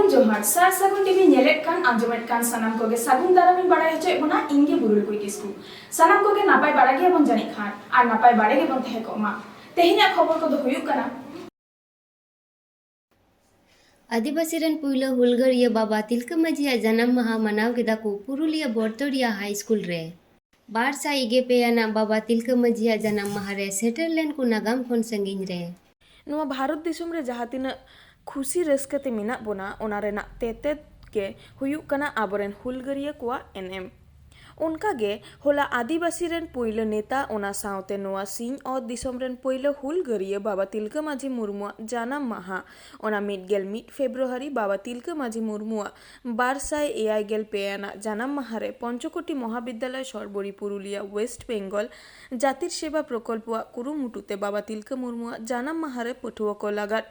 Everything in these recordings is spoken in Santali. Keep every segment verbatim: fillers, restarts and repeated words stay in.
ᱡᱚᱦᱟᱨ, ᱥᱟᱨ ᱥᱟᱹᱜᱩᱱ ᱴᱤᱵᱷᱤ ᱧᱮᱞᱮᱫ ᱠᱟᱱ, ᱟᱸᱡᱚᱢᱮᱫ ᱠᱟᱱ ᱥᱟᱱᱟᱢ ᱠᱚᱜᱮ ᱥᱟᱹᱜᱩᱱ ᱫᱟᱨᱟᱢ ᱤᱧ ᱵᱟᱲᱟᱭ ᱦᱚᱪᱚᱭᱮᱫ ᱵᱚᱱᱟ᱾ ᱤᱧ ᱜᱮ ᱵᱩᱨᱩᱞ ᱠᱩᱭ ᱠᱤᱥᱠᱩ᱾ ᱥᱟᱱᱟᱢ ᱠᱚᱜᱮ ᱱᱟᱯᱟᱭ ᱵᱟᱲᱟ ᱜᱮᱭᱟᱵᱚᱱ ᱡᱟᱹᱱᱤᱡ ᱠᱷᱟᱱ, ᱟᱨ ᱱᱟᱯᱟᱭ ᱵᱟᱲᱟ ᱜᱮᱵᱚᱱ ᱛᱟᱦᱮᱸ ᱠᱚᱜ ᱢᱟ᱾ ᱛᱮᱦᱮᱧᱟᱜ ᱠᱷᱚᱵᱚᱨ ᱠᱚᱫᱚ ᱦᱩᱭᱩᱜ ᱠᱟᱱᱟ᱾ ᱟᱹᱫᱤᱵᱟᱹᱥᱤ ᱨᱮᱱ ᱯᱩᱭᱞᱟᱹ ᱦᱩᱞᱜᱟᱹᱨᱤᱭᱟᱹ ᱵᱟᱵᱟ ᱛᱤᱞᱠᱟᱹ ᱢᱟᱹᱡᱷᱤᱭᱟᱜ ᱡᱟᱱᱟᱢ ᱢᱟᱦᱟ ᱢᱟᱱᱟᱣ ᱠᱮᱫᱟ ᱠᱚ ᱯᱩᱨᱩᱞᱤᱭᱟᱹ ᱵᱚᱨᱛᱚᱲᱤᱭᱟ ᱦᱟᱭ ᱥᱠᱩᱞ ᱨᱮ᱾ ᱵᱟᱨ ᱥᱟᱭ ᱜᱮᱞ ᱯᱮ ᱟᱱᱟᱜ ᱵᱟᱵᱟ ᱛᱤᱞᱠᱟᱹ ᱢᱟᱹᱡᱷᱤᱭᱟᱜ ᱡᱟᱱᱟᱢ ᱢᱟᱦᱟ ᱨᱮ ᱥᱮᱴᱮᱨ ᱞᱮᱱ ᱠᱚ ᱱᱟᱜᱟᱢ ᱠᱷᱚᱱ ᱥᱟᱺᱜᱤᱧ ᱨᱮ᱾ ᱱᱚᱣᱟ ᱵᱷᱟᱨᱚᱛ ᱫᱤᱥᱚᱢ ᱨᱮ ᱡᱟᱦᱟᱸ ᱛᱤᱱᱟᱹᱜ ᱠᱷᱩᱥᱤ ᱨᱟᱹᱥᱠᱟᱹ ᱛᱮ ᱢᱮᱱᱟᱜ ᱵᱚᱱᱟ, ᱚᱱᱟ ᱨᱮᱱᱟᱜ ᱛᱮᱛᱮᱫ ᱜᱮ ᱦᱩᱭᱩᱜ ᱠᱟᱱᱟ ᱟᱵᱚᱨᱮᱱ ᱦᱩᱞᱜᱟᱹᱨᱤᱭᱟᱹ ᱠᱚᱣᱟᱜ ᱮᱱᱮᱢ᱾ ᱚᱱᱠᱟᱜᱮ ᱦᱚᱞᱟ ᱟᱹᱫᱤᱵᱟᱹᱥᱤ ᱨᱮᱱ ᱯᱩᱭᱞᱟᱹ ᱱᱮᱛᱟ, ᱚᱱᱟ ᱥᱟᱶᱛᱮ ᱱᱚᱣᱟ ᱥᱤᱧ ᱚᱛ ᱫᱤᱥᱚᱢ ᱨᱮᱱ ᱯᱩᱭᱞᱟᱹ ᱦᱩᱞᱜᱟᱹᱨᱤᱭᱟᱹ ᱵᱟᱵᱟ ᱛᱤᱞᱠᱟᱹ ᱢᱟᱹᱡᱷᱤ ᱢᱩᱨᱢᱩᱣᱟᱜ ᱡᱟᱱᱟᱢ ᱢᱟᱦᱟ, ᱚᱱᱟ ᱢᱤᱫ ᱜᱮᱞ ᱢᱤᱫ ᱯᱷᱮᱵᱽᱨᱩᱣᱟᱨᱤ ᱵᱟᱵᱟ ᱛᱤᱞᱠᱟᱹ ᱢᱟᱹᱡᱷᱤ ᱢᱩᱨᱢᱩᱣᱟᱜ ᱵᱟᱨ ᱥᱟᱭ ᱮᱭᱟᱭ ᱜᱮᱞ ᱯᱮ ᱟᱱᱟᱜ ᱡᱟᱱᱟᱢ ᱢᱟᱦᱟ ᱨᱮ ᱯᱚᱧᱪᱚᱠᱳᱴᱤ ᱢᱚᱦᱟᱵᱤᱫᱽᱫᱟᱞᱚᱭ ᱥᱚᱨᱵᱚᱨᱤ ᱯᱩᱨᱩᱞᱤᱭᱟ, ᱳᱭᱮᱥᱴ ᱵᱮᱝᱜᱚᱞ ᱡᱟᱹᱛᱤᱨ ᱥᱮᱵᱟ ᱯᱨᱚᱠᱚᱞᱯᱚᱣᱟᱜ ᱠᱩᱨᱩᱢᱩᱴᱩ ᱛᱮ ᱵᱟᱵᱟ ᱛᱤᱞᱠᱟᱹ ᱢᱩᱨᱢᱩᱣᱟᱜ ᱡᱟᱱᱟᱢ ᱢᱟᱦᱟ ᱨᱮ ᱯᱟᱹᱴᱷᱩᱣᱟᱹ ᱠᱚ ᱞᱟᱜᱟᱫ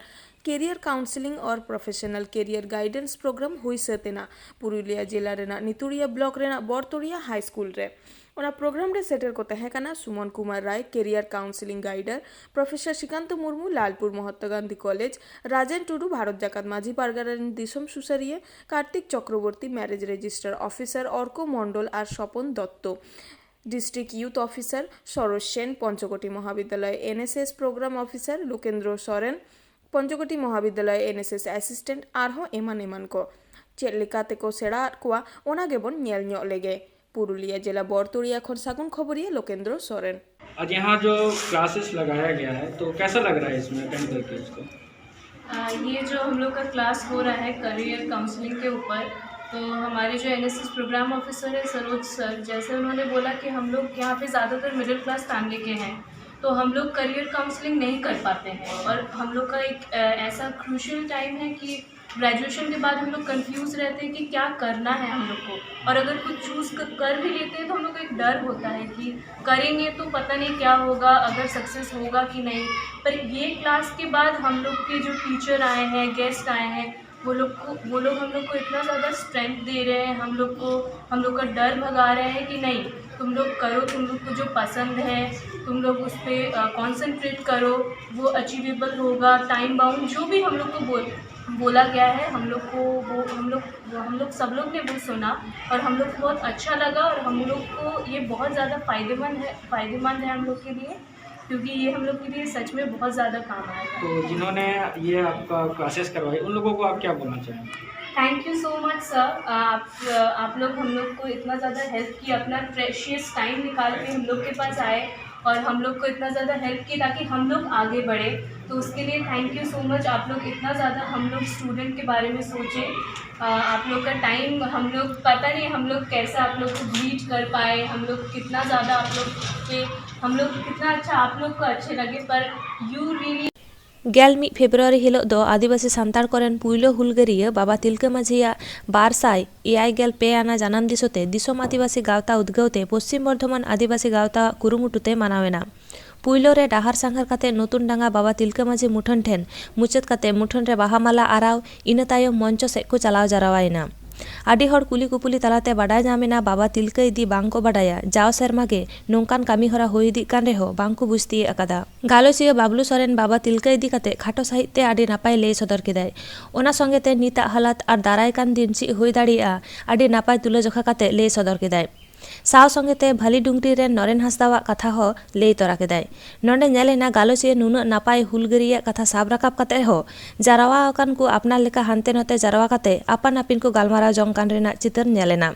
Career Counselling or Professional Career Guidance Program ᱦᱩᱭ ᱥᱟᱹᱛ ᱮᱱᱟ ᱯᱩᱨᱩᱞᱤᱭᱟ ᱡᱮᱞᱟ ᱨᱮᱱᱟᱜ ᱱᱤᱛᱩᱲᱤᱭᱟ ᱵᱞᱚᱠ ᱨᱮᱱᱟᱜ ᱵᱚᱨᱛᱚᱲᱤᱭᱟ ᱦᱟᱭ ᱥᱠᱩᱞ ᱨᱮ᱾ ᱚᱱᱟ ᱯᱨᱳᱜᱨᱟᱢ ᱨᱮ ᱥᱮᱴᱮᱨ ᱠᱚ ᱛᱟᱦᱮᱸ ᱠᱟᱱᱟ Suman Kumar Ray, Career Counselling Guider, professor Srikanta Murmu, Lalpur Mahatma Gandhi college, Rajen Tudu, Bharat Jakat Majhi ᱯᱟᱨᱜᱟᱱᱟ ᱨᱮᱱ ᱫᱤᱥᱚᱢ ᱥᱩᱥᱟᱹᱨᱤᱭᱟᱹ, Kartik Chakraborty, Marriage Register Officer, ᱚᱨᱠᱚ ᱢᱚᱱᱰᱚᱞ ᱟᱨ ᱥᱚᱯᱚᱱ ᱫᱚᱛᱛᱚ, District Youth Officer ᱥᱚᱨᱳᱡᱽ ᱥᱮᱱ, ᱯᱚᱧᱪᱚᱠᱳᱴᱤ ᱢᱚᱦᱟᱵᱤᱫᱽᱫᱟᱞᱚᱭ NSS Program Officer ᱞᱳᱠᱮᱱᱫᱨᱚ Soren, ᱯᱚᱧᱪᱚᱠᱳᱴᱤ ᱢᱚᱦᱟᱵᱤᱫᱽᱫᱟᱞᱚᱭ NSS Assistant, ᱟᱨᱦᱚᱸ ᱮᱢᱟᱱ ᱮᱢᱟᱱ ᱠᱚ᱾ ᱪᱮᱫ ᱞᱮᱠᱟ ᱛᱮᱠᱚ ᱥᱮᱬᱟ ᱟᱫ ᱠᱚᱣᱟ, ᱚᱱᱟ ᱜᱮᱵᱚᱱ ᱧᱮᱞ ᱧᱚᱜ ᱞᱮᱜᱮ᱾ ᱯᱩᱨᱩᱞᱤᱭᱟᱹ ᱡᱮᱞᱟ ᱵᱚᱨᱛᱚᱲᱤᱭᱟ ᱠᱷᱚᱱ ᱥᱟᱹᱜᱩᱱ ᱠᱷᱚᱵᱚᱨᱤᱭᱟᱹ ᱞᱳᱠᱮᱱᱫᱨᱚ ᱥᱚᱨᱮᱱ᱾ आज यहाँ जो क्लासेस लगाया गया है, तो कैसा लग रहा है इसमें अटेंड करके उसको? आ, ये जो हम लोग का क्लास हो रहा है करियर काउंसलिंग के ऊपर, तो हमारे जो एनएसएस प्रोग्राम ऑफिसर है सरोज सर, जैसे उन्होंने बोला कि हम लोग यहाँ पे ज़्यादातर मिडिल क्लास फैमिली के हैं, तो हम लोग करियर काउंसलिंग नहीं कर पाते हैं। और हम लोग का एक, अ, ऐसा क्रूशियल टाइम है कि ग्रेजुएशन के बाद हम लोग कंफ्यूज रहते हैं कि क्या करना है हम लोग को, और अगर कुछ चूज़ कर भी लेते हैं तो हम लोग को एक डर होता है कि करेंगे तो पता नहीं क्या होगा, अगर सक्सेस होगा कि नहीं। पर ये क्लास के बाद हम लोग के जो टीचर आए हैं, गेस्ट आए हैं, वो लोग को वो लोग हम लोग को इतना ज़्यादा स्ट्रेंथ दे रहे हैं, हम लोग को हम लोग का डर भगा रहे हैं कि नहीं, तुम लोग करो, तुम लोग को जो पसंद है तुम लोग उस पर कॉन्सेंट्रेट करो, वो अचीवेबल होगा। टाइम बाउंड जो भी हम लोग को बोल बोला गया है, हम लोग को वो हम लोग हम लोग सब लोग ने वो सुना और हम लोग को बहुत अच्छा लगा और हम लोग को ये बहुत ज़्यादा फ़ायदेमंद है फ़ायदेमंद है हम लोग के लिए, क्योंकि ये हम लोग के लिए सच में बहुत ज़्यादा काम आएगा। तो जिन्होंने ये आपका क्लासेस करवाई, उन लोगों को आप क्या बोलना चाहेंगे? Thank you so much sir. आप आप लोग हम लोग को इतना ज़्यादा हेल्प की, अपना प्रेशियस टाइम निकाल के हम लोग के पास आए और हम लोग को इतना ज़्यादा हेल्प की ताकि हम लोग आगे बढ़े। तो उसके लिए थैंक यू सो मच। आप लोग इतना ज़्यादा हम लोग स्टूडेंट के बारे में सोचें। आप लोग का टाइम हम लोग पता नहीं हम लोग कैसे आप लोग को ग्रीट कर पाए, हम लोग कितना ज़्यादा आप लोग पे हम लोग कितना अच्छा आप लोग को अच्छे लगे, पर यू रियली ᱜᱮᱞ ᱢᱤᱫ ᱯᱷᱮᱵᱽᱨᱩᱣᱟᱨᱤ ᱦᱤᱞᱚᱜ ᱫᱚ ᱟᱹᱫᱤᱵᱟᱹᱥᱤ ᱥᱟᱱᱛᱟᱲ ᱠᱚᱨᱮᱱ ᱯᱩᱭᱞᱩ ᱦᱩᱞᱜᱟᱹᱨᱤᱭᱟᱹ ᱵᱟᱵᱟ ᱛᱤᱞᱠᱟᱹ ᱢᱟᱹᱡᱷᱤᱭᱟᱜ ᱵᱟᱨ ᱥᱟᱭ ᱮᱭᱟᱭ ᱜᱮᱞ ᱯᱮ ᱟᱱᱟ ᱡᱟᱱᱟᱢ ᱫᱤᱥᱚᱢ ᱛᱮ ᱫᱤᱥᱚᱢ ᱟᱹᱫᱤᱵᱟᱹᱥᱤ ᱜᱟᱶᱛᱟ ᱩᱫᱽᱜᱟᱹᱣ ᱛᱮ ᱯᱚᱥᱪᱤᱢ ᱵᱚᱨᱫᱷᱚᱢᱟᱱ ᱟᱹᱫᱤᱵᱟᱹᱥᱤ ᱜᱟᱶᱛᱟ ᱠᱩᱨᱩᱢᱩᱴᱩ ᱛᱮ ᱢᱟᱱᱟᱣ ᱮᱱᱟ᱾ ᱯᱩᱭᱞᱩ ᱨᱮ ᱰᱟᱦᱟᱨ ᱥᱟᱸᱜᱷᱟᱨ ᱠᱟᱛᱮ ᱱᱚᱛᱩᱱ ᱰᱟᱸᱜᱟ ᱵᱟᱵᱟ ᱛᱤᱞᱠᱟᱹ ᱢᱟᱹᱡᱷᱤ ᱢᱩᱴᱷᱟᱹᱱ ᱴᱷᱮᱱ, ᱢᱩᱪᱟᱹᱫ ᱠᱟᱛᱮ ᱢᱩᱴᱷᱟᱹᱱ ᱨᱮ ᱵᱟᱦᱟ ᱢᱟᱞᱟ ᱟᱨᱟᱣ, ᱤᱱᱟᱹ ᱛᱟᱭᱚᱢ ᱢᱚᱧᱪᱚ ᱥᱮᱫ ᱠᱚ ᱪᱟᱞᱟᱣ ᱡᱟᱨᱣᱟᱭᱮᱱᱟ᱾ ᱟᱹᱰᱤ ᱦᱚᱲ ᱠᱩᱞᱤ ᱠᱩᱯᱩᱞᱤ ᱛᱟᱞᱟᱛᱮ ᱵᱟᱰᱟᱭ ᱧᱟᱢ ᱮᱱᱟ, ᱵᱟᱵᱟ ᱛᱤᱞᱠᱟᱹ ᱤᱫᱤ ᱵᱟᱝ ᱠᱚ ᱵᱟᱰᱟᱭᱟ᱾ ᱡᱟᱣ ᱥᱮᱨᱢᱟ ᱜᱮ ᱱᱚᱝᱠᱟᱱ ᱠᱟᱹᱢᱤ ᱦᱚᱨᱟ ᱦᱩᱭ ᱤᱫᱤᱜ ᱠᱟᱱ ᱨᱮᱦᱚᱸ ᱵᱟᱝ ᱠᱚ ᱵᱩᱡᱽ ᱛᱤᱭᱟᱹᱜ ᱟᱠᱟᱫᱟ᱾ ᱜᱟᱞᱚᱪᱤᱭᱟᱹ ᱵᱟᱵᱞᱩ ᱥᱚᱨᱮᱱ ᱵᱟᱵᱟ ᱛᱤᱞᱠᱟᱹ ᱤᱫᱤ ᱠᱟᱛᱮ ᱠᱷᱟᱴᱚ ᱥᱟᱺᱦᱤᱡ ᱛᱮ ᱟᱹᱰᱤ ᱱᱟᱯᱟᱭ ᱞᱟᱹᱭ ᱥᱚᱫᱚᱨ ᱠᱮᱫᱟᱭ᱾ ᱚᱱᱟ ᱥᱚᱸᱜᱮ ᱛᱮ ᱱᱤᱛᱟᱜ ᱦᱟᱞᱟᱛ ᱟᱨ ᱫᱟᱨᱟᱭ ᱠᱟᱱ ᱫᱤᱱ ᱪᱮᱫ ᱦᱩᱭ ᱫᱟᱲᱮᱭᱟᱜᱼᱟ, ᱟᱹᱰᱤ ᱱᱟᱯᱟᱭ ᱛᱩᱞᱟᱹᱡᱚᱠᱷᱟ ᱠᱟᱛᱮ ᱞᱟᱹᱭ ᱥᱚᱫᱚᱨ ᱠᱮᱫᱟᱭ᱾ ᱥᱟᱶ ᱥᱚᱸᱜᱮ ᱛᱮ ᱵᱷᱟᱞᱤ ᱰᱩᱝᱨᱤ ᱨᱮᱱ ᱱᱚᱨᱮᱱ ᱦᱟᱸᱥᱫᱟᱣᱟᱜ ᱠᱟᱛᱷᱟ ᱦᱚᱸ ᱞᱟᱹᱭ ᱛᱚᱨᱟ ᱠᱮᱫᱟᱭ᱾ ᱱᱚᱰᱮ ᱧᱮᱞ ᱮᱱᱟ, ᱜᱟᱞᱚᱪᱤᱭᱟᱹ ᱱᱩᱱᱟᱹᱜ ᱱᱟᱯᱟᱭ ᱦᱩᱞᱜᱟᱹᱨᱤᱭᱟᱹ ᱠᱟᱛᱷᱟ ᱥᱟᱵ ᱨᱟᱠᱟᱵ ᱠᱟᱛᱮ ᱦᱚᱸ ᱡᱟᱨᱣᱟ ᱟᱠᱟᱱ ᱠᱚ ᱟᱯᱱᱟᱨ ᱞᱮᱠᱟ ᱦᱟᱱᱛᱮ ᱱᱟᱛᱮ ᱡᱟᱨᱣᱟ ᱠᱟᱛᱮ ᱟᱯᱟᱱ ᱟᱹᱯᱤᱱ ᱠᱚ ᱜᱟᱞᱢᱟᱨᱟᱣ ᱡᱚᱝ ᱠᱟᱱ ᱨᱮᱱᱟᱜ ᱪᱤᱛᱟᱹᱨ ᱧᱮᱞ ᱮᱱᱟ᱾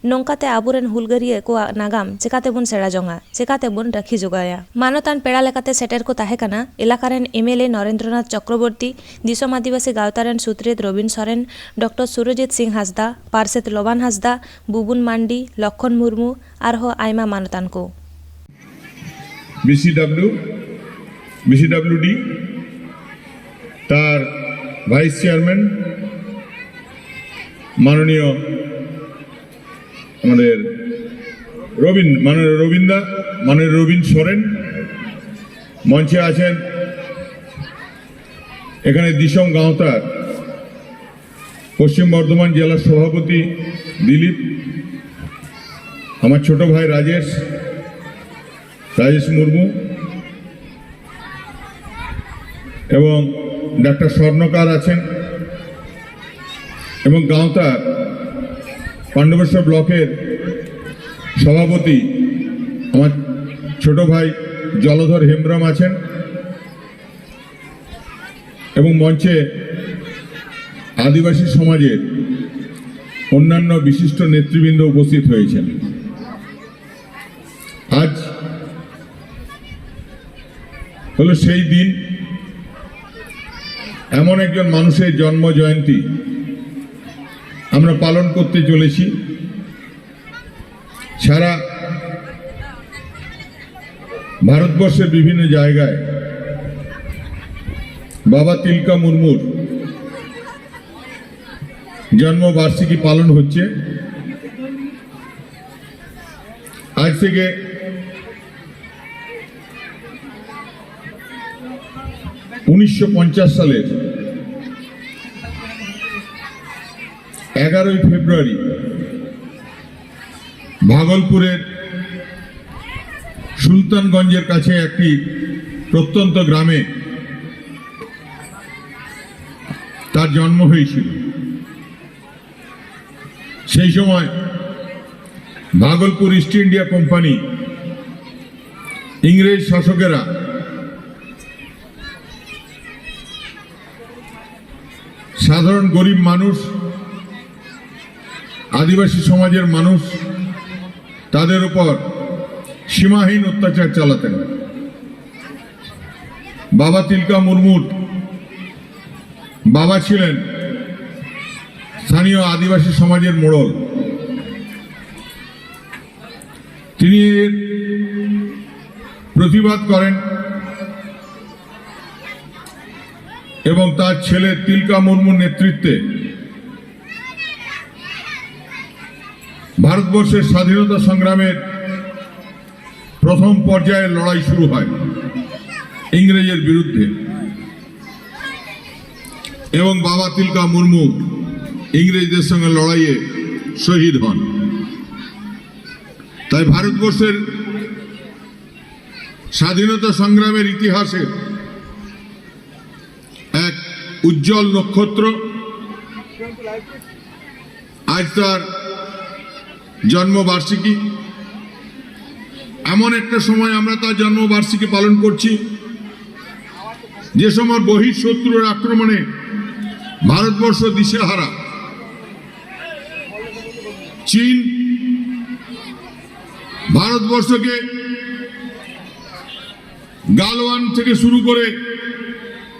ᱱᱚᱝᱠᱟᱛᱮ ᱟᱵᱚᱨᱮᱱ ᱦᱩᱞᱜᱟᱹᱨᱤᱭᱟᱹ ᱠᱚᱣᱟᱜ ᱱᱟᱜᱟᱢ ᱪᱮᱠᱟᱛᱮᱵᱚᱱ ᱥᱮᱬᱟ ᱡᱚᱝᱟ, ᱪᱮᱠᱟᱛᱮᱵᱚᱱ ᱨᱟᱹᱠᱷᱤ ᱡᱚᱜᱟᱣᱭᱟ? ᱢᱟᱱᱚᱛᱟᱱ ᱯᱮᱲᱟ ᱞᱮᱠᱟᱛᱮ ᱥᱮᱴᱮᱨ ᱠᱚ ᱛᱟᱦᱮᱸ ᱠᱟᱱᱟ ᱮᱞᱟᱠᱟ ᱨᱮᱱ ᱮᱢ ᱮᱞ ᱮ ᱱᱚᱨᱮᱱᱫᱨᱚᱱᱟᱛᱷ ᱪᱚᱠᱨᱚᱵᱚᱨᱛᱤ, ᱫᱤᱥᱚᱢ ᱟᱹᱫᱤᱵᱟᱹᱥᱤ ᱜᱟᱶᱛᱟ ᱨᱮᱱ ᱥᱩᱛᱨᱮᱛ ᱨᱚᱵᱤᱱ ᱥᱚᱨᱮᱱ, ᱰᱚᱠᱴᱚᱨ ᱥᱩᱨᱚᱡᱤᱛ ᱥᱤᱝ ᱦᱟᱸᱥᱫᱟ, ᱯᱟᱨᱥᱮᱛ ᱞᱚᱵᱟᱱ ᱦᱟᱸᱥᱫᱟ, ᱵᱩᱵᱩᱱ ᱢᱟᱱᱰᱤ, ᱞᱚᱠᱷᱚᱱ ᱢᱩᱨᱢᱩ, ᱟᱨᱦᱚᱸ ᱟᱭᱢᱟ ᱢᱟᱱᱚᱛᱟᱱ ᱠᱚ᱾ বিসিডাব্লিউ বিসিডাব্লিউডি, তার ভাইস চেয়ারম্যান মাননীয় আমাদের রবীন মাননীয় রবীন্দ্র মাননীয় রবীন সরেন, মঞ্চে আছেন এখানে দিসম গাঁওতার পশ্চিম বর্ধমান জেলা সভাপতি দিলীপ, আমার ছোট ভাই রাজেশ রাজেশ মুর্মু এবং ডাক্তার স্বর্ণকার আছেন। এবং গাঁওতার পাণ্ডবেশ্বর ব্লকের সভাপতি আমার ছোট ভাই জলধর হেমব্রম আছেন এবং মঞ্চে আদিবাসী সমাজের অন্যান্য বিশিষ্ট নেতৃবৃন্দ উপস্থিত হয়েছেন। আজ হলো সেই দিন, এমন একজন মানুষের জন্ম জয়ন্তী আমরা পালন করতে চলেছি। সারা ভারতবর্ষের বিভিন্ন জায়গায় বাবা তিলকা মুর্মুর জন্মবার্ষিকী পালন হচ্ছে। আজ থেকে উনিশশো পঞ্চাশ সালের এগারোই ফেব্রুয়ারি ভাগলপুরের সুলতানগঞ্জের কাছে একটি প্রত্যন্ত গ্রামে তার জন্ম হয়েছিল। সেই সময় ভাগলপুর ইস্ট ইন্ডিয়া কোম্পানি, ইংরেজ শাসকেরা সাধারণ গরিব মানুষ, আদিবাসী সমাজের মানুষ, তাদের উপর সীমাহীন অত্যাচার চালাতেন। বাবা তিলকা মুর্মুর বাবা ছিলেন স্থানীয় আদিবাসী সমাজের মোড়ল। তিনি এর প্রতিবাদ করেন এবং তার ছেলে তিলকা মুর্মুর নেতৃত্বে ভারতবর্ষের স্বাধীনতা সংগ্রামের প্রথম পর্যায়ে লড়াই শুরু হয় ইংরেজের বিরুদ্ধে এবং বাবা তিলকা মুর্মু ইংরেজদের সঙ্গে লড়াইয়ে শহীদ হন। তাই ভারতবর্ষের স্বাধীনতা সংগ্রামের ইতিহাসে এক উজ্জ্বল নক্ষত্র আজ তার জন্মবার্ষিকী। এমন একটা সময় আমরা তার জন্মবার্ষিকী পালন করছি, যে সময় বহিঃশত্রুর আক্রমণে ভারতবর্ষ দিশেহারা। চীন ভারতবর্ষকে গালওয়ান থেকে শুরু করে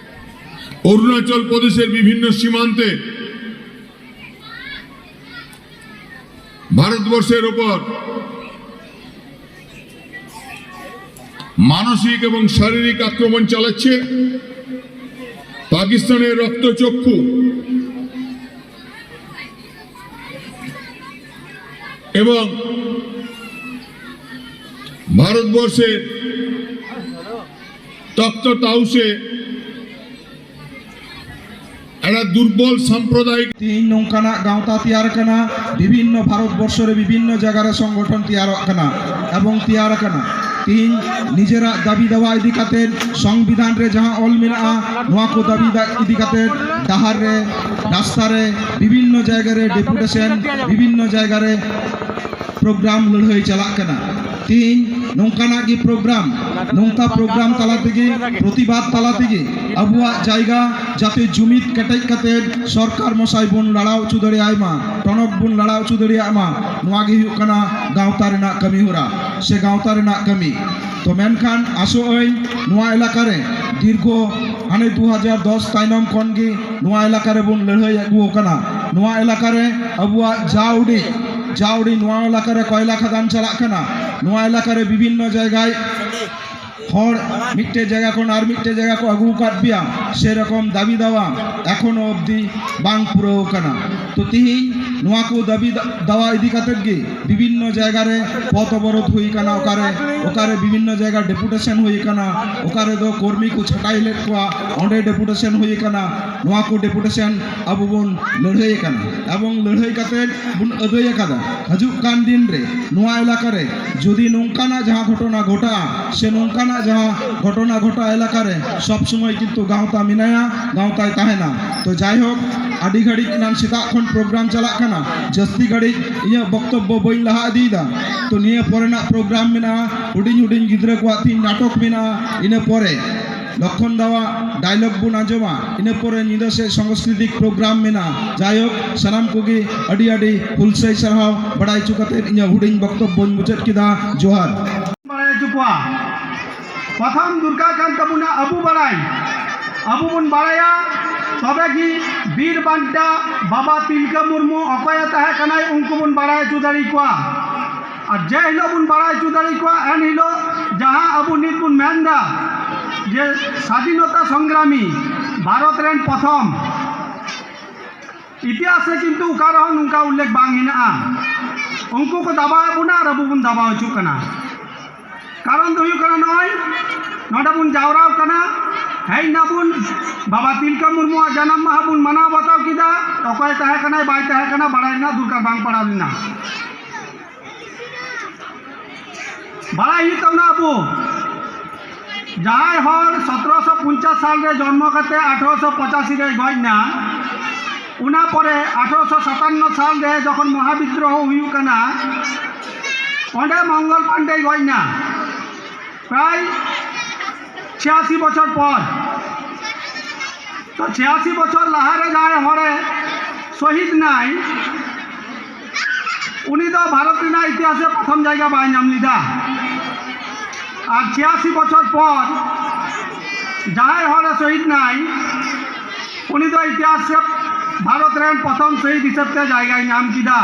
অরুণাচল প্রদেশের বিভিন্ন সীমান্তে ভারতবর্ষের ওপর মানসিক এবং শারীরিক আক্রমণ চালাচ্ছে। পাকিস্তানের রক্তচক্ষু এবং ভারতবর্ষের তক্ত তাউসে একটা দুর্বল সাম্প্রদায়িক ᱛᱮᱦᱮᱧ ᱱᱚᱝᱠᱟᱱᱟᱜ ᱜᱟᱶᱛᱟ ᱛᱮᱭᱟᱨ ᱟᱠᱟᱱᱟ, ᱵᱤᱵᱷᱤᱱᱱᱚ ᱵᱷᱟᱨᱚᱛ ᱵᱚᱨᱥᱚ ᱨᱮ ᱵᱤᱵᱷᱤᱱᱱᱚ ᱡᱟᱭᱜᱟ ᱨᱮ ᱥᱚᱝᱜᱚᱴᱷᱚᱱ ᱛᱮᱭᱟᱨᱚᱜ ᱠᱟᱱᱟ ᱮᱵᱚᱝ ᱛᱮᱭᱟᱨ ᱟᱠᱟᱱᱟ᱾ ᱛᱮᱦᱮᱧ ᱱᱤᱡᱮᱨᱟᱜ ᱫᱟᱹᱵᱤ ᱫᱟᱣᱟ ᱤᱫᱤ ᱠᱟᱛᱮ ᱥᱚᱝᱵᱤᱫᱷᱟᱱ ᱨᱮ ᱡᱟᱦᱟᱸ ᱚᱞ ᱢᱮᱱᱟᱜᱼᱟ, ᱱᱚᱣᱟ ᱠᱚ ᱫᱟᱹᱵᱤ ᱫᱟ- ᱤᱫᱤ ᱠᱟᱛᱮ ᱰᱟᱦᱟᱨ ᱨᱮ, ᱨᱟᱥᱛᱟ ᱨᱮ, ᱵᱤᱵᱷᱤᱱᱱᱚ ᱡᱟᱭᱜᱟ ᱨᱮ ᱰᱮᱯᱩᱴᱮᱥᱚᱱ, ᱵᱤᱵᱷᱤᱱᱱᱚ ᱡᱟᱭᱜᱟ ᱨᱮ ᱯᱨᱳᱜᱨᱟᱢ ᱞᱟᱹᱲᱦᱟᱹᱭ ᱪᱟᱞᱟᱜ ᱠᱟᱱᱟ᱾ ᱛᱮᱦᱮᱧ ᱱᱚᱝᱠᱟᱱᱟᱜ ᱜᱮ ᱯᱨᱳᱜᱨᱟᱢ, ᱱᱚᱝᱠᱟ ᱯᱨᱳᱜᱨᱟᱢ ᱛᱟᱞᱟ ᱛᱮᱜᱮ, ᱯᱨᱚᱛᱤᱵᱟᱫ ᱛᱟᱞᱟ ᱛᱮᱜᱮ ᱟᱵᱚᱣᱟᱜ ᱡᱟᱭᱜᱟ ᱡᱟᱛᱮ ᱡᱩᱢᱤᱫ ᱠᱮᱴᱮᱡ ᱠᱟᱛᱮ ᱥᱚᱨᱠᱟᱨ ᱢᱚᱥᱟᱭ ᱵᱚᱱ ᱞᱟᱲᱟᱣ ᱦᱚᱪᱚ ᱫᱟᱲᱮᱭᱟᱭ ᱢᱟ, ᱴᱚᱱᱚᱠ ᱵᱚᱱ ᱞᱟᱲᱟᱣ ᱦᱚᱪᱚ ᱫᱟᱲᱮᱭᱟᱜ ᱢᱟ᱾ ᱱᱚᱣᱟ ᱜᱮ ᱦᱩᱭᱩᱜ ᱠᱟᱱᱟ ᱜᱟᱶᱛᱟ ᱨᱮᱱᱟᱜ ᱠᱟᱹᱢᱤ ᱦᱚᱨᱟ ᱥᱮ ᱜᱟᱶᱛᱟ ᱨᱮᱱᱟᱜ ᱠᱟᱹᱢᱤ᱾ ᱛᱚ ᱢᱮᱱᱠᱷᱟᱱ ᱟᱥᱚᱜ ᱟᱹᱧ ᱱᱚᱣᱟ ᱮᱞᱟᱠᱟ ᱨᱮ ᱫᱤᱨᱜᱷᱚ ᱦᱟᱱᱮ ᱫᱩ ᱦᱟᱡᱟᱨ ᱫᱚᱥ ᱛᱟᱭᱱᱚᱢ ᱠᱷᱚᱱ ᱜᱮ ᱱᱚᱣᱟ ᱮᱞᱟᱠᱟ ᱨᱮᱵᱚᱱ ᱞᱟᱹᱲᱦᱟᱹᱭ ᱟᱹᱜᱩ ᱟᱠᱟᱱᱟ᱾ ᱱᱚᱣᱟ ᱮᱞᱟᱠᱟ ᱨᱮ ᱟᱵᱚᱣᱟᱜ ᱡᱟ ᱩᱰᱤᱡ, ᱡᱟ ᱩᱰᱤᱡ ᱱᱚᱣᱟ ᱮᱞᱟᱠᱟ ᱨᱮ ᱠᱚᱭᱞᱟ ᱠᱷᱟᱫᱟᱱ ᱪᱟᱞᱟᱜ ᱠᱟᱱᱟ, ᱱᱚᱣᱟ ᱮᱞᱟᱠᱟ ᱨᱮ ᱵᱤᱵᱷᱤᱱᱱᱚ ᱡᱟᱭᱜᱟᱭ ᱦᱚᱲ ᱢᱤᱫᱴᱮᱡ ᱡᱟᱭᱜᱟ ᱠᱷᱚᱱ ᱟᱨ ᱢᱤᱫᱴᱮᱡ ᱡᱟᱭᱜᱟ ᱠᱚ ᱟᱹᱜᱩ ᱟᱠᱟᱫ ᱯᱮᱭᱟ, ᱥᱮᱨᱚᱠᱚᱢ ᱫᱟᱹᱵᱤ ᱫᱟᱣᱟ ᱮᱠᱷᱚᱱᱳ ᱚᱵᱫᱤ ᱵᱟᱝ ᱯᱩᱨᱟᱹᱣ ᱟᱠᱟᱱᱟ᱾ ᱛᱚ ᱛᱤᱦᱤᱧ ᱱᱚᱣᱟ ᱠᱚ ᱫᱟᱹᱵᱤ ᱫᱟ- ᱫᱟᱣᱟ ᱤᱫᱤ ᱠᱟᱛᱮᱫ ᱜᱮ ᱵᱤᱵᱷᱤᱱᱱᱚ ᱡᱟᱭᱜᱟ ᱨᱮ ᱯᱚᱛᱷ ᱚᱵᱚᱨᱳᱫᱷ ᱦᱩᱭ ᱟᱠᱟᱱᱟ, ᱚᱠᱟᱨᱮ, ᱚᱠᱟᱨᱮ ᱵᱤᱵᱷᱤᱱᱱᱚ ᱡᱟᱭᱜᱟ ᱰᱮᱯᱩᱴᱮᱥᱚᱱ ᱦᱩᱭ ᱟᱠᱟᱱᱟ, ᱚᱠᱟᱨᱮ ᱫᱚ ᱠᱚᱨᱢᱤ ᱠᱚ ᱪᱷᱟᱴᱟᱭ ᱞᱮᱫ ᱠᱚᱣᱟ, ᱚᱸᱰᱮ ᱰᱮᱯᱩᱴᱮᱥᱚᱱ ᱦᱩᱭ ᱟᱠᱟᱱᱟ᱾ ᱱᱚᱣᱟ ᱠᱚ ᱰᱮᱯᱩᱴᱮᱥᱚᱱ ᱟᱵᱚ ᱵᱚᱱ ᱞᱟᱹᱲᱦᱟᱹᱭ ᱟᱠᱟᱱᱟ ᱮᱵᱚᱝ ᱞᱟᱹᱲᱦᱟᱹᱭ ᱠᱟᱛᱮᱫ ᱵᱚᱱ ᱟᱹᱫᱟᱹᱭ ᱟᱠᱟᱫᱟ᱾ ᱦᱤᱡᱩᱜ ᱠᱟᱱ ᱫᱤᱱ ᱨᱮ ᱱᱚᱣᱟ ᱮᱞᱟᱠᱟ ᱨᱮ ᱡᱩᱫᱤ ᱱᱚᱝᱠᱟᱱᱟᱜ ᱡᱟᱦᱟᱸ ᱜᱷᱚᱴᱚᱱᱟ ᱜᱷᱚᱴᱟᱜᱼᱟ ᱥᱮ ᱱᱚᱝᱠᱟᱱᱟᱜ ᱡᱟᱦᱟᱸ ᱜᱷᱚᱴᱚᱱᱟ ᱜᱷᱚᱴᱟᱜ ᱮᱞᱟᱠᱟ ᱨᱮ ᱥᱚᱵ ᱥᱚᱢᱚᱭ ᱠᱤᱱᱛᱩ ᱜᱟᱶᱛᱟ ᱢᱮᱱᱟᱭᱟ, ᱜᱟᱶᱛᱟᱭ ᱛᱟᱦᱮᱱᱟ᱾ ᱛᱚ ᱡᱟᱭᱦᱳᱠ, ᱟᱹᱰᱤ ᱜᱷᱟᱹᱲᱤᱡ ᱮᱱᱟᱝ ᱥᱮᱛᱟᱜ ᱠᱷᱚᱱ ᱯᱨᱳᱜᱨᱟᱢ ᱪᱟᱞᱟᱜ ᱠᱟᱱᱟ, ᱡᱟᱹᱥᱛᱤ ᱜᱷᱟᱹᱲᱤᱡ ᱤᱧᱟᱹᱜ ᱵᱚᱠᱛᱚᱵᱵᱚ ᱵᱟᱹᱧ ᱞᱟᱦᱟ ᱤᱫᱤᱭᱮᱫᱟ᱾ ᱛᱚ ᱱᱤᱭᱟᱹ ᱯᱚᱨᱮᱱᱟᱜ ᱯᱨᱳᱜᱨᱟᱢ ᱢᱮᱱᱟᱜᱼᱟ, ᱦᱩᱰᱤᱧ ᱦᱩᱰᱤᱧ ᱜᱤᱫᱽᱨᱟᱹ ᱠᱚᱣᱟᱜ ᱛᱤᱦᱤᱧ ᱱᱟᱴᱚᱠ ᱢᱮᱱᱟᱜᱼᱟ, ᱤᱱᱟᱹ ᱯᱚᱨᱮ ᱞᱚᱠᱷᱚᱱ ᱫᱟᱣᱟᱜ ᱰᱟᱭᱞᱚᱜ ᱵᱚᱱ ᱟᱸᱡᱚᱢᱟ, ᱤᱱᱟᱹ ᱯᱚᱨᱮ ᱧᱤᱫᱟᱹ ᱥᱮᱫ ᱥᱟᱝᱥᱠᱨᱤᱛᱤᱠ ᱯᱨᱳᱜᱨᱟᱢ ᱢᱮᱱᱟᱜᱼᱟ᱾ ᱡᱟᱭᱦᱳᱠ, ᱥᱟᱱᱟᱢ ᱠᱚᱜᱮ ᱟᱹᱰᱤ ᱟᱹᱰᱤ ᱦᱩᱞᱥᱟᱹᱭ ᱥᱟᱨᱦᱟᱣ ᱵᱟᱲᱟᱭ ᱦᱚᱪᱚ ᱠᱟᱛᱮ ᱤᱧᱟᱹᱜ ᱦᱩᱰᱤᱧ ᱵᱚᱠᱛᱚᱵᱵᱚᱧ ᱢᱩᱪᱟᱹᱫ ᱠᱮᱫᱟ᱾ ᱡᱚᱦᱟᱨ᱾ ᱵᱟᱲᱟᱭ ᱦᱚᱪᱚ ᱠᱚᱣᱟ᱾ ᱯᱨᱚᱛᱷᱚᱢ ᱫᱚᱨᱠᱟᱨ ᱠᱟᱱ ᱛᱟᱵᱚᱱᱟ ᱟᱵᱚ ᱵᱟᱲᱟᱭ᱾ ᱟᱵᱚ ᱵᱚᱱ ᱵᱟᱲᱟᱭᱟ, ᱛᱚᱵᱮ ᱜᱮ ᱵᱤᱨ ᱵᱟᱱᱴᱟ ᱵᱟᱵᱟ ᱛᱤᱞᱠᱟᱹ ᱢᱩᱨᱢᱩ ᱚᱠᱚᱭᱮ ᱛᱟᱦᱮᱸ ᱠᱟᱱᱟᱭ, ᱩᱱᱠᱩ ᱵᱚᱱ ᱵᱟᱲᱟᱭ ᱦᱚᱪᱚ ᱫᱟᱲᱮ ᱠᱚᱣᱟ᱾ ᱟᱨ ᱡᱮ ᱦᱤᱞᱳᱜ ᱵᱚᱱ ᱵᱟᱲᱟᱭ ᱦᱚᱪᱚ ᱫᱟᱲᱮ ᱠᱚᱣᱟ, ᱮᱱ ᱦᱤᱞᱳᱜ ᱡᱟᱦᱟᱸ ᱟᱵᱚ ᱱᱤᱛ ᱵᱚᱱ ᱢᱮᱱᱫᱟ ᱡᱮ ᱥᱟᱫᱷᱤᱱᱚᱛᱟ ᱥᱚᱝᱜᱨᱟᱢᱤ, ᱵᱷᱟᱨᱚᱛ ᱨᱮᱱ ᱯᱨᱚᱛᱷᱚᱢ, ᱤᱛᱤᱦᱟᱥ ᱨᱮ ᱠᱤᱱᱛᱩ ᱚᱠᱟ ᱨᱮᱦᱚᱸ ᱱᱚᱝᱠᱟ ᱩᱞᱞᱮᱠᱷ ᱵᱟᱝ ᱦᱮᱱᱟᱜᱼᱟ᱾ ᱩᱱᱠᱩ ᱠᱚ ᱫᱟᱵᱟᱣᱮᱫ ᱵᱚᱱᱟ ᱟᱨ ᱟᱵᱚ ᱵᱚᱱ ᱫᱟᱵᱟᱣ ᱦᱚᱪᱚᱜ ᱠᱟᱱᱟ᱾ ᱠᱟᱨᱚᱱ ᱫᱚ ᱦᱩᱭᱩᱜ ᱠᱟᱱᱟ, ᱱᱚᱜᱼᱚᱭ ᱱᱚᱰᱮ ᱵᱚᱱ ᱡᱟᱣᱨᱟ ᱟᱠᱟᱱᱟ, ᱦᱮᱡ ᱱᱟᱵᱚᱱ, ᱵᱟᱵᱟ ᱛᱤᱞᱠᱟᱹ ᱢᱩᱨᱢᱩᱣᱟᱜ ᱡᱟᱱᱟᱢ ᱢᱟᱦᱟ ᱵᱚᱱ ᱢᱟᱱᱟᱣ ᱵᱟᱛᱟᱣ ᱠᱮᱫᱟ᱾ ᱚᱠᱚᱭ ᱛᱟᱦᱮᱸ ᱠᱟᱱᱟᱭ ᱵᱟᱭ ᱛᱟᱦᱮᱸ ᱠᱟᱱᱟ ᱵᱟᱲᱟᱭ ᱨᱮᱱᱟᱜ ᱫᱚᱨᱠᱟᱨ ᱵᱟᱝ ᱯᱟᱲᱟᱣ ᱞᱮᱱᱟ᱾ ᱵᱟᱲᱟᱭ ᱦᱩᱭᱩᱜ ᱛᱟᱵᱚᱱᱟ ᱟᱵᱚ, ᱡᱟᱦᱟᱸᱭ ᱦᱚᱲ ᱥᱚᱛᱨᱚᱥᱚ ᱯᱚᱧᱪᱟᱥ ᱥᱟᱞ ᱨᱮ ᱡᱚᱱᱢᱚ ᱠᱟᱛᱮ ᱟᱴᱷᱨᱚᱥᱚ ᱯᱚᱸᱪᱟᱥᱤ ᱨᱮᱭ ᱜᱚᱡ ᱮᱱᱟ, ᱚᱱᱟ ᱯᱚᱨᱮ ᱟᱴᱷᱨᱚᱥᱚ ᱥᱟᱛᱟᱱᱱᱚ ᱥᱟᱞ ᱨᱮ ᱡᱚᱠᱷᱚᱱ ᱢᱚᱦᱟᱵᱤᱫᱽᱫᱨᱳᱦᱚ ᱦᱩᱭᱩᱜ ᱠᱟᱱᱟ, ᱚᱸᱰᱮ ᱢᱚᱝᱜᱚᱞ ᱯᱟᱱᱰᱮᱭ ᱜᱚᱡ ᱮᱱᱟ᱾ ᱯᱨᱟᱭ ᱪᱷᱤᱭᱟᱥᱤ ᱵᱚᱪᱷᱚᱨ ᱯᱚᱨ᱾ ᱛᱚ ᱪᱷᱤᱭᱟᱥᱤ ᱵᱚᱪᱷᱚᱨ ᱞᱟᱦᱟᱨᱮ ᱡᱟᱦᱟᱸᱭ ᱦᱚᱲᱮ ᱥᱚᱦᱤᱫ ᱱᱟᱭ, ᱩᱱᱤ ᱫᱚ ᱵᱷᱟᱨᱚᱛ ᱨᱮᱱᱟᱜ ᱤᱛᱤᱦᱟᱥ ᱨᱮ ᱯᱨᱚᱛᱷᱚᱢ ᱡᱟᱭᱜᱟ ᱵᱟᱭ ᱧᱟᱢ ᱞᱮᱫᱟ᱾ ᱟᱨ ᱪᱷᱤᱭᱟᱥᱤ ᱵᱚᱪᱷᱚᱨ ᱯᱚᱨ ᱡᱟᱦᱟᱸᱭ ᱦᱚᱲᱮ ᱥᱚᱦᱤᱫ ᱱᱟᱭ, ᱩᱱᱤ ᱫᱚ ᱤᱛᱤᱦᱟᱥ ᱨᱮ ᱵᱷᱟᱨᱚᱛ ᱨᱮᱱ ᱯᱨᱚᱛᱷᱚᱢ ᱥᱚᱦᱤᱫ ᱦᱤᱥᱟᱹᱵ ᱛᱮ ᱡᱟᱭᱜᱟᱭ ᱧᱟᱢ ᱠᱮᱫᱟ᱾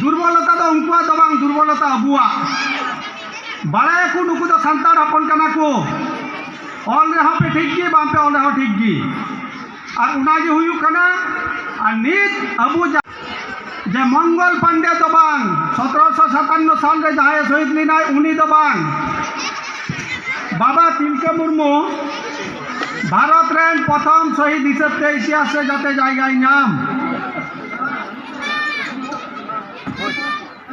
ᱫᱩᱨᱵᱚᱞᱚᱛᱟ ᱫᱚ ᱩᱱᱠᱩᱣᱟᱜ ᱫᱚ ᱵᱟᱝ, ᱫᱩᱨᱵᱚᱞᱚᱛᱟ ᱟᱵᱚᱣᱟᱜ᱾ ᱵᱟᱲᱟᱭᱟᱠᱚ ᱱᱩᱠᱩ ᱫᱚ ᱥᱟᱱᱛᱟᱲ ᱦᱚᱯᱚᱱ ᱠᱟᱱᱟ ᱠᱚ, ᱚᱞ ᱨᱮᱦᱚᱸ ᱯᱮ ᱴᱷᱤᱠ ᱜᱮ, ᱵᱟᱝ ᱯᱮ ᱚᱞ ᱨᱮᱦᱚᱸ ᱴᱷᱤᱠ ᱜᱮ᱾ ᱟᱨ ᱚᱱᱟ ᱜᱮ ᱦᱩᱭᱩᱜ ᱠᱟᱱᱟ᱾ ᱟᱨ ᱱᱤᱛ ᱟᱵᱚ ᱡᱟ-, ᱡᱮ ᱢᱚᱝᱜᱚᱞ ᱯᱟᱱᱰᱮ ᱫᱚ ᱵᱟᱝ, ᱥᱚᱛᱨᱚᱥᱚ ᱥᱟᱛᱟᱱᱱᱚ ᱥᱟᱞ ᱨᱮ ᱡᱟᱦᱟᱸᱭ ᱥᱚᱦᱤᱫ ᱞᱮᱱᱟᱭ, ᱩᱱᱤ ᱫᱚ ᱵᱟᱝ, ᱵᱟᱵᱟ ᱛᱤᱞᱠᱟᱹ ᱢᱩᱨᱢᱩ ᱵᱷᱟᱨᱚᱛ ᱨᱮᱱ ᱯᱨᱚᱛᱷᱚᱢ ᱥᱚᱦᱤᱫ ᱦᱤᱥᱟᱹᱵ ᱛᱮ ᱤᱛᱤᱦᱟᱥ ᱨᱮ ᱡᱟᱛᱮ ᱡᱟᱭᱜᱟᱭ ᱧᱟᱢ᱾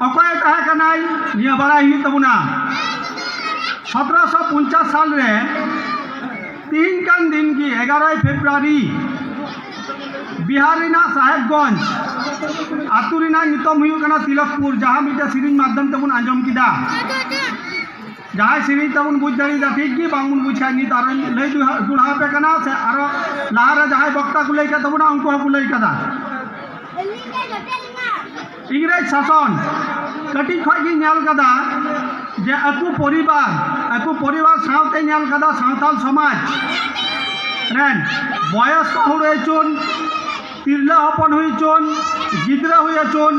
ᱚᱠᱚᱭᱮ ᱛᱟᱦᱮᱸ ᱠᱟᱱᱟᱭ, ᱱᱤᱭᱟᱹ ᱵᱟᱲᱟᱭ ᱦᱩᱭᱩᱜ ᱛᱟᱵᱚᱱᱟ᱾ ᱥᱚᱛᱨᱚᱥᱚ ᱯᱚᱧᱪᱟᱥ ᱥᱟᱞ ᱨᱮ ᱛᱤᱦᱤᱧ ᱠᱟᱱ ᱫᱤᱱ ᱜᱮ, ᱮᱜᱟᱨᱚᱭ ᱯᱷᱮᱵᱽᱨᱩᱣᱟᱨᱤ, ᱵᱤᱦᱟᱨ ᱨᱮᱱᱟᱜ ᱥᱟᱦᱮᱵᱽᱜᱚᱸᱡᱽ ᱟᱹᱛᱩ ᱨᱮᱱᱟᱜ ᱧᱩᱛᱩᱢ ᱦᱩᱭᱩᱜ ᱠᱟᱱᱟ ᱛᱤᱞᱚᱠᱯᱩᱨ, ᱡᱟᱦᱟᱸ ᱢᱤᱫᱴᱮᱱ ᱥᱮᱨᱮᱧ ᱢᱟᱫᱽᱫᱷᱚᱢ ᱛᱮᱵᱚᱱ ᱟᱸᱡᱚᱢ ᱠᱮᱫᱟ᱾ ᱡᱟᱦᱟᱸᱭ ᱥᱮᱨᱮᱧ ᱛᱟᱵᱚᱱ ᱵᱩᱡᱽ ᱫᱟᱲᱮᱭᱟᱫᱟ, ᱴᱷᱤᱠ ᱜᱮ, ᱵᱟᱝ ᱵᱚᱱ ᱵᱩᱡᱽ ᱠᱷᱟᱡ ᱱᱤᱛ ᱟᱨᱚᱧ ᱞᱟᱹᱭ ᱫᱚᱦᱲᱟ ᱟᱯᱮ ᱠᱟᱱᱟ, ᱥᱮ ᱟᱨᱚ ᱞᱟᱦᱟᱨᱮ ᱡᱟᱦᱟᱸᱭ ᱵᱚᱠᱛᱟ ᱠᱚ ᱞᱟᱹᱭ ᱠᱟᱫ ᱛᱟᱵᱚᱱᱟ, ᱩᱱᱠᱩ ᱦᱚᱸᱠᱚ ᱞᱟᱹᱭ ᱠᱟᱫᱟ᱾ ᱤᱝᱨᱮᱡᱽ ᱥᱟᱥᱚᱱ ᱠᱟᱹᱴᱤᱡ ᱠᱷᱚᱡ ᱜᱤᱧ ᱧᱮᱞ ᱠᱟᱫᱟ ᱡᱮ ᱟᱠᱚ ᱯᱚᱨᱤᱵᱟᱨ, ᱟᱠᱚ ᱯᱚᱨᱤᱵᱟᱨ ᱥᱟᱶᱛᱮ ᱧᱮᱞ ᱠᱟᱫᱟ ᱥᱟᱶᱛᱟᱞ ᱥᱚᱢᱟᱡᱽ ᱨᱮᱱ ᱵᱚᱭᱚᱥᱠᱚ ᱦᱩᱭ ᱦᱚᱪᱚᱱ, ᱛᱤᱨᱞᱟᱹ ᱦᱚᱯᱚᱱ ᱦᱩᱭ ᱦᱚᱪᱚᱱ, ᱜᱤᱫᱽᱨᱟᱹ ᱦᱩᱭ ᱦᱚᱪᱚᱱ,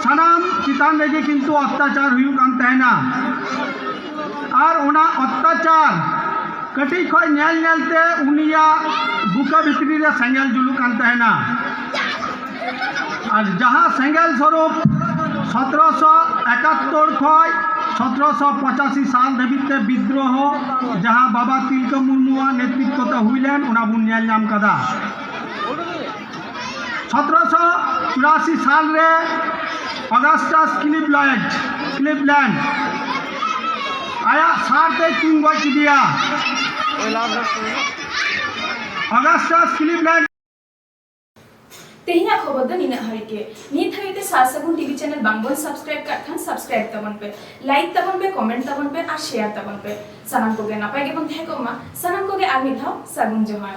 ᱥᱟᱱᱟᱢ ᱪᱮᱛᱟᱱ ᱨᱮᱜᱮ ᱠᱤᱱᱛᱩ ᱚᱛᱛᱟᱪᱟᱨ ᱦᱩᱭᱩᱜ ᱠᱟᱱ ᱛᱟᱦᱮᱱᱟ᱾ ᱟᱨ ᱚᱱᱟ ᱚᱛᱛᱟᱪᱟᱨ ᱠᱟᱹᱴᱤᱡ ᱠᱷᱚᱡ ᱧᱮᱞ ᱧᱮᱞ ᱛᱮ ᱩᱱᱤᱭᱟᱜ ᱵᱩᱠᱟᱹ ᱵᱷᱤᱛᱨᱤ ᱨᱮ ᱥᱮᱸᱜᱮᱞ ᱡᱩᱞᱩᱜ ᱠᱟᱱ ᱛᱟᱦᱮᱱᱟ᱾ ᱟᱨ ᱡᱟᱦᱟᱸ ᱥᱮᱸᱜᱮᱞ ᱥᱚᱨᱩᱯ ᱥᱚᱛᱨᱚᱥᱚ ᱮᱠᱟᱛᱛᱳᱨ ᱠᱷᱚᱡ ᱥᱚᱛᱨᱚᱥᱚ ᱯᱚᱸᱪᱟᱥᱤ ᱥᱟᱞ ᱫᱷᱟᱹᱵᱤᱡ ᱛᱮ ᱵᱤᱫᱽᱨᱳᱦᱚ, ᱡᱟᱦᱟᱸ ᱵᱟᱵᱟ ᱛᱤᱞᱠᱟᱹ ᱢᱩᱨᱢᱩᱣᱟᱜ ᱱᱮᱛᱨᱤᱛᱛᱚ ᱛᱮ ᱦᱩᱭ ᱞᱮᱱ, ᱚᱱᱟ ᱵᱚᱱ ᱧᱮᱞ ᱧᱟᱢ ᱠᱟᱫᱟ᱾ ᱥᱚᱛᱨᱚᱥᱚ ᱪᱩᱨᱟᱥᱤ ᱥᱟᱞ ᱨᱮ ᱚᱜᱟᱥᱴᱟᱥ ᱠᱞᱤᱵᱞᱮᱱᱰ, ᱠᱞᱤᱵᱞᱮᱱᱰ ᱟᱭᱟᱜ ᱥᱟᱨ ᱛᱮ ᱛᱩᱧ ᱜᱚᱡ ᱠᱮᱫᱮᱭᱟ᱾ ᱚᱜᱟᱥᱴᱟᱥ ᱠᱞᱤᱵᱞᱮᱱᱰ᱾ ᱛᱮᱦᱮᱧᱟᱜ ᱠᱷᱚᱵᱚᱨ ᱫᱚ ᱱᱤᱱᱟᱹᱜ ᱦᱟᱹᱨᱤᱡ ᱜᱮ᱾ ᱱᱤᱛ ᱦᱟᱹᱵᱤᱡ ᱛᱮ ᱥᱟᱨ ᱥᱟᱹᱜᱩᱱ ᱴᱤᱵᱷᱤ ᱪᱮᱱᱮᱞ ᱵᱟᱝ ᱵᱚᱱ ᱥᱟᱵᱥᱠᱨᱟᱭᱤᱵ ᱠᱟᱜ ᱠᱷᱟᱱ ᱥᱟᱵᱥᱠᱨᱟᱭᱤᱵ ᱛᱟᱵᱚᱱ ᱯᱮ, ᱞᱟᱭᱤᱠ ᱛᱟᱵᱚᱱ ᱯᱮ, ᱠᱚᱢᱮᱱᱴ ᱛᱟᱵᱚᱱ ᱯᱮ ᱟᱨ ᱥᱮᱭᱟᱨ ᱛᱟᱵᱚᱱ ᱯᱮ᱾ ᱥᱟᱱᱟᱢ ᱠᱚᱜᱮ ᱱᱟᱯᱟᱭ ᱜᱮᱵᱚᱱ ᱛᱟᱦᱮᱸ ᱠᱚᱜ ᱢᱟ᱾ ᱥᱟᱱᱟᱢ ᱠᱚᱜᱮ ᱟᱨ ᱢᱤᱫ ᱫᱷᱟᱣ ᱥᱟᱹᱜᱩᱱ ᱡᱚᱦᱟᱨ᱾